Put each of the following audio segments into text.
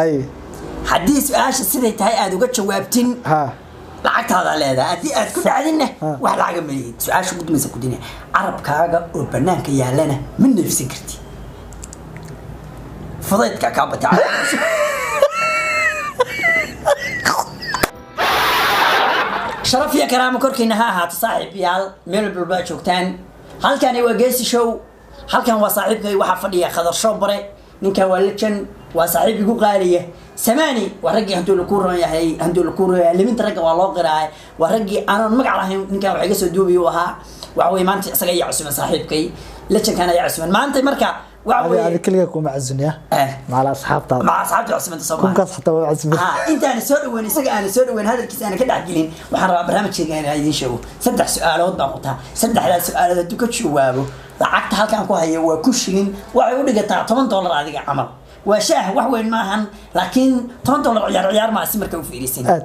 Ay. Haddii su-aasha siday tahay aada uga jawaabtin, ha, lacagtaadaa leedahay. Haddii aad ku dhacdinna, Ha. wax lacaga ma lihid. Su-aasha ugu dambaysa ku dina: carabkaaga oo banaanka yaalana ma neefsan kartid, fudaydka kaa batay. Sharaf iyo karaamo korkiina ha ahaato, saaxiibayaal, meel walba aad joogtaan. Halkani waa Geesi Show, halkan waa saaxiibkay, waxaa fadhiya Khadar Shoobare. Ninkan waa lejan, waa saaxiib igu qaaliya. Samaani waa raggii hantuu lakuu roon yahay, hantuu lakuu roon yahay, liminta ragga waa loo qiraay, waa raggii aanan magac lahayn. Ninkan waxa iga soo duubiy u ahaa. Waxa weye maanta isaga ayaa cusuban, saaxiibkay lejankan ayaa cusuban maanta. Marka waxa adi weye keliga kuma casunya. Eh. Maala asxaabtaada. Maca asxaabta cusubanta Soomaaliya. Kunkaas xataa waa casumin. Ha, intaana soo dhaweyn isaga, aana soo dhaweyn hadalkiisa, aana ka dhex gelin, waxaan rabaa barnaamijkayga inaan idiin sheego. Saddex su-aalood baan wataa. Saddexdaas su-aalood hadduu ka jawaabo, lacagta halkaan ku haya waa 1000 shilin, waxay u dhigataa $10 adiga camal. Waa shaah, wax weyn maahan, laakiin $10 ciyaar ciyaar maa si marka u fiirisin. Aad.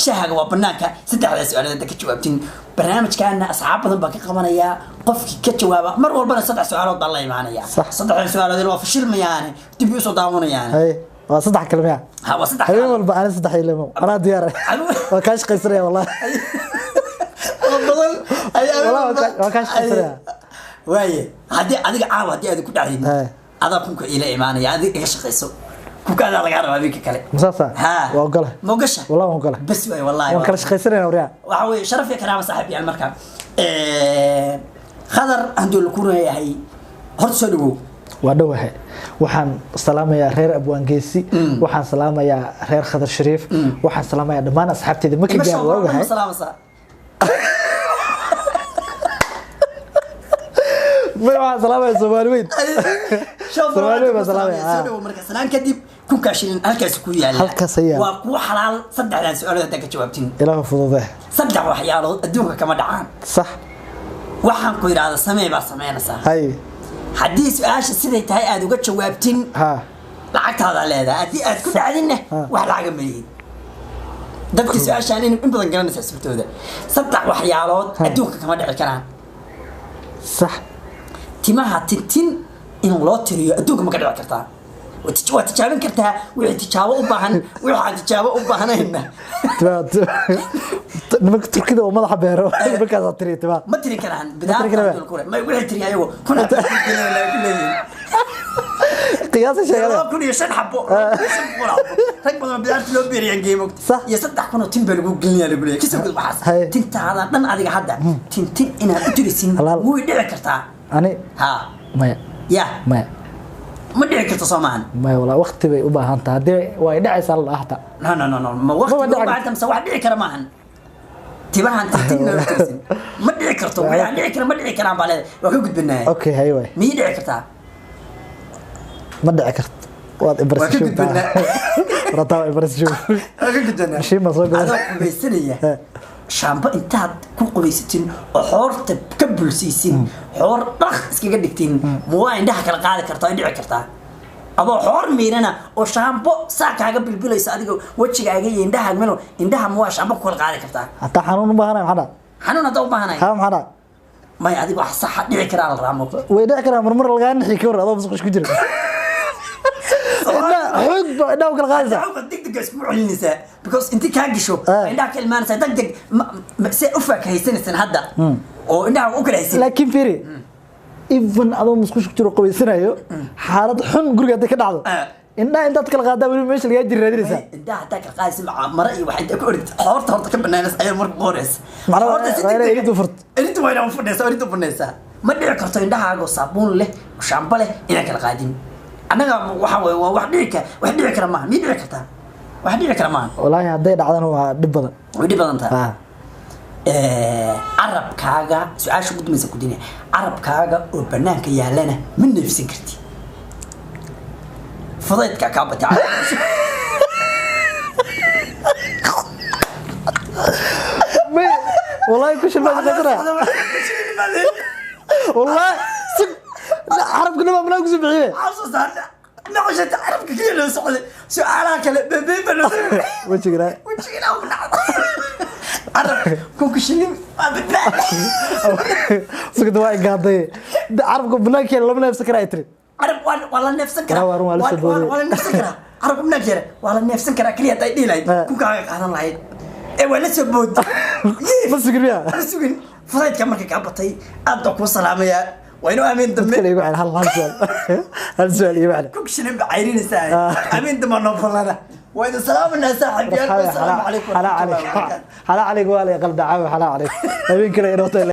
Shaahaga waa banaanka. Saddexdaas su-aalood hadda ka jawaabtin, barnaamijkaana asxaab badan baan ka qabanayaa. Qofkii ka jawaaba mar walbana saddex su-aalood baan la imaanaya. Sax. Saddexdaas su-aalood waa fashilmayaane, dib usoo daawanayaane. Hay, waa saddex kalmiya? Ha, waa saddex. Habeen walba ani saddex ilamo anaa diyaar. Waa kaa shaqaysanaya wallahi. Oo badan. Wallahi waa kaa shaqaysanaya. Waaye, haddii adiga caawa haddii aad ku dhacdin, Eh. adaa kunka ila imaanaya, adiga iga shaqayso. Kunka adaa lagaa rabaa habeenka kale. Masaasa? Ha. Waa ogola. Ma ogasha? Wallahi waan ogola. Bas waay, wallahi. Waan kala shaqaysanayna waryaa. Waxa weeye sharaf iyo karaama, saaxiib yaal. Marka Khadar, hadduu laku leeyahay, horta soo dhawow. Waa dhowahay. Waxaan salaamayaa reer Abwaangeesi, waxaan salaamayaa reer Khadar Shariif, waxaan salaamayaa dhammaan asxaabteyda. Ma ka gaar waa ogahay. Salaamasa. Waxaan salaamayaa Soomaali weyn. Soomaali weyn baan salaamaya. Soo dhawow. Marka salaan kadib, 1000-kaa shilin halkaas ku yaala. Halkaas ayaa. Waa kuwa xalaal saddexdan su-aalood haddaa ka jawaabtin. Ilaahu fududee. Saddex waxyaalood adduunka kama dhacaan. Sax. Waxaan ku idhaahda samee baa samaynaysaa. Hay. Haddii su-aasha siday tahay aada uga jawaabtin, ha, lacagtaadaa leedahay. Haddii aad ku dhacdinna, Ha. wax lacaga ma lihid. Dadka su-aashaan in badan garanaysaa sababtooda. Saddex waxyaalood Ha. adduunka kama dhici karaan. Sax. Timaha tintin in loo tiriyo adduunka ma ka dhici kartaa? Waa tijaabin kartaa wixii tijaabo u baahan, wixii aan tijaabo u baahnayna. Nimanka Turkida oo madaxa beero nimankaasaa tiriya timaa. Ma tiri karaan. Tiri karaan. Ma wixii tiri ayago kun xabo ku leeyihiin. Qiyaasa sheegada. 2005 xabo, 2500 xabo. Rag badan oo bidaarta loo beeriyaan geemo. Sax. Iyo 3000 oo tin baa lagu gelinaya, lagu leeyahay kasoo gud waxaas. Hay. Tintaada dhan adiga hadda tintin inaad u tirisin, Halaal. way dhici kartaa? Ani? Ha. Maya. Ya. Maya. Ma dhici karto, soo maahan? Maya walaa, waqti bay u baahan tahay. Haddii waa ay dhacaysaa la dhahaa hataa. No, no, no, no, ma waqti Ma ma dhici u baahan mise wax dhici kara maahan? Timahan tintin inaad u tirisin ma dhici karto. Waxaan dhici kara ma dhici karaan baa leedahay. Waa ka gudbinaya. Okay, hay waay. Miyay dhici kartaa? Ma dhici karto, waad Waa ka gudbinaa. Rataa waa impressive. Waa ka gudbinaa. Mashiin baa soo gadan. Adoo qubaysanaya, Eh. shaambo intaad ku qubaysatin oo xoorta ka bulsiisin, xoor dhaq iskaga dhigtin, ma waa indhaha kala qaadi kartaa? Ay dhici kartaa adoo xoor miirana oo shaambo saa kaaga bilbilaysa adiga wejigaaga iyo indhaha melo indhaha, ma waa shaambo ku kala qaadi kartaa? Hataa xanuun u baahanay maxaa dhaa? Xanuun hadda u baahanay. Ha, maxaa dhaa? May, adiga wax saxa dhici karaa la raamo. Way dhici karaan marmar lagaa nixi ka war adoo musqush ku jira. Indhaha xoog baa indhaha u kala qaadaysaa. Xawga degdeg isku celinaysaa because intii kaa gasho, Eh. indhaha ka ilmaanaysaa degdeg see u faakahaysanaysan hadda oo indhaha u kala haysan. Laakiin fiiri, even adoo musqush ku jiro qabaysanayo, xaalad xun guriga hadday ka dhacdo, Eh. indhaha intaad kala qaadaa weliba meesha lagaa jiri raadinaysaa. Indhaha hadaa kala qaadaysa maca mara iyo wax intaa ku orid, xoorta horta ka banaanaysa ayaa marka ku horeysa. Macnaha Xoorta si waa inay degdeg iriddu furto. Iriddu waa inaa furnaysaa, iriddu furnaysaa. Ma dhici karto indhahaaga oo saabuun leh oo shaambo leh inaan kala qaadin. Annaga waxa weeye waa wax dhici kara, wax dhici kara maaha. Miyay dhici kartaa? Wax dhici kara maaha. Wallaahi hadday dhacdana waa dhib badan. Way dhib badan tahay. Ha. Carabkaaga, su-aasha ugu dambaysa ku dinaya: carabkaaga oo banaanka yaalana ma neefsan kartid, fudaydka kaa batay. Wallaahi ku shil baa shaqaysanaya wallaahi. Si carabka nima manaa kusoo bixiye. Noqoshata carabka keliya loo socday, su-aalaha kale beebeen baa loo wejigana. Wejigana ku dhacday carab. 1000-ka shilin waa badbaad. Sugda, waa igaaday. Carabka banaanka yaala lama neefsan kara ay tiri. Carab waa la neefsan karaa. Waa run, waa la soo booday. Waa la neefsan karaa. Carab ibnaa jeera waa la neefsan karaa keliya hadday dhihi lahayd, kunkaaga qaadan lahayd ee waa la soo booday. Ma sugin miya? Ma sugin. Fudaydka marka kaa batay, aad baa kuu salaamayaa. Waa inuu aamin dambe. Kale igu cel, hal su'aal, hal su'aal igu cel. Kug shilin ba cayrinaysaa. Aamin dambe noo balana. Waa idin salaamanaa, saaxiibyaal. Wasalaamu calaykum xalaa waraxmatullahi calayk. Wabarakaatu. Xalaa calayk, waa la qalda caawa. Xalaa calayk, habeen kale inoo tahay.